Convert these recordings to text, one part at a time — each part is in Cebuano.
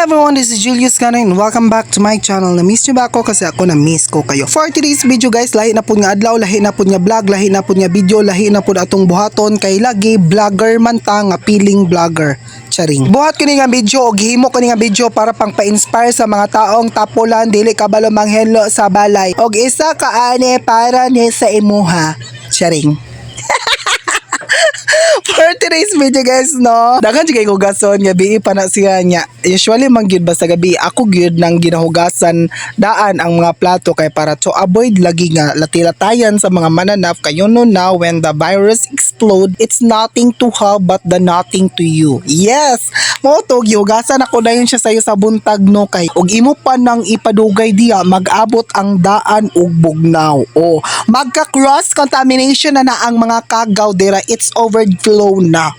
Everyone, this is Julius Cano and welcome back to my channel. Na-miss nyo ba ako? Kasi ako, na-miss ko kayo. For today's video, guys, lahi na pud nga adlaw, lahi na pud nga vlog, lahi na pud nga video, lahi na pud atong buhaton kay lagi vlogger man ta nga feeling vlogger. Charing. Buhat ko ni nga video o gihimo ko ni nga video para pang pa-inspire sa mga taong tapulan, dili kabalo manghinlo sa balay. Og isa ka ane para ni sa imuha. Charing. For today's video, guys, no, daghan jud kay hugason, gabi pa na siya niya. Usually man gyud basta gabi ako gyud nang ginahugasan daan ang mga plato kay para to avoid lagi nga latilatayan sa mga mananap kayo, no? Now when the virus explode, it's nothing to have but the nothing to you. Yes, mao to gihugasan ako dayon siya sayo sa buntag, no, kay og imo pa nang ipadugay diya, mag-abot ang daan og bugnaw o magka cross contamination na na ang mga kagaw dira, it's overflow na.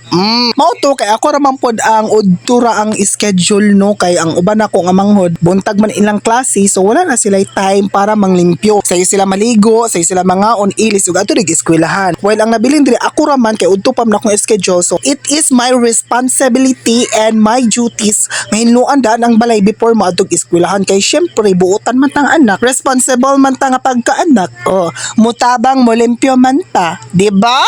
Mao to kay ako ra man pod ang udto ra ang schedule, no, kay ang uban ako nga manghod, buntag man ilang klase, so wala na sila time para manglimpyo. Sayo sila maligo, sayo sila mangaon, ilis ug adto dig eskwelahan. While ang nabilin diri, ako ra man kay udto pa man akong schedule, so it is my responsibility and my duties nga hinluan daan ang balay before moadtog eskwelahan kay syempre buotan man tang anak, responsible man ta nga pagkaanak. Oh, mutabang molimpyo man ta, di ba?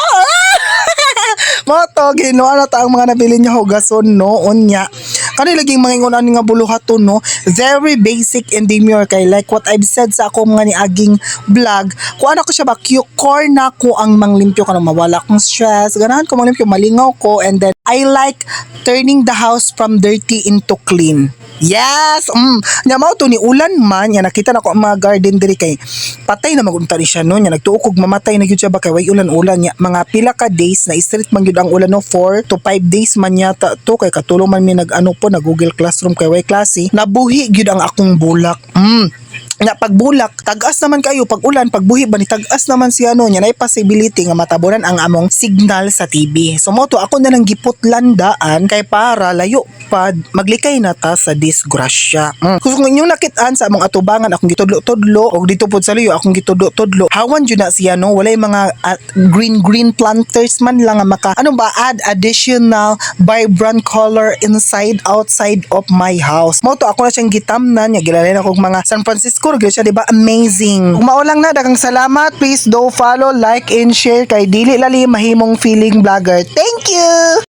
Mao to ginuan na ta ang mga nabilin niya hugason, no? Unya kani laging mga ingon ani nga buluhaton, no, very basic and demure kay like what I've said sa ako mga niaging vlog, kuan ako siya ba, core na ko ang manglimpyo kanang mawala akong stress. Ganahan ko manglimpyo, malingaw ko, and then I like turning the house from dirty into clean. Yes! Nya mao to ni ulan man, nya nakita na ko ang mga garden diri kay patay na magunta ni siya, no. Nya nagtuo kog mamatay na gyud siya ba kay way ulan-ulan nya. Mga pila ka days na straight man gyud ang ulan, no, 4 to 5 days man yata to kay katulong man mi nag ano po na Google Classroom kay way klase. Nabuhi gyud ang akong bulak. Nga pagbulak, tag-as naman kayo pag ulan, pagbuhi ba ni tag-as naman siya, no? Nya nay possibility nga matabunan ang among signal sa TV. So mao to ako na lang giputlan daan kay para layo pa maglikay na ta sa disgrasya. Kung inyong nakitaan sa among atubangan, akong gitudlo-tudlo og dito pod sa luyo akong gitudlo-tudlo. Hawan jud na siya, no, walay mga green green planters man lang nga maka ano ba, add additional vibrant color inside, outside of my house. Mao to ako na siyang gitamnan nya gilalay na kog mga San Francisco gyud siya, di ba? Amazing. Kung mao lang na, daghang salamat. Please do follow, like and share kay dili lali mahimong feeling vlogger. Thank you.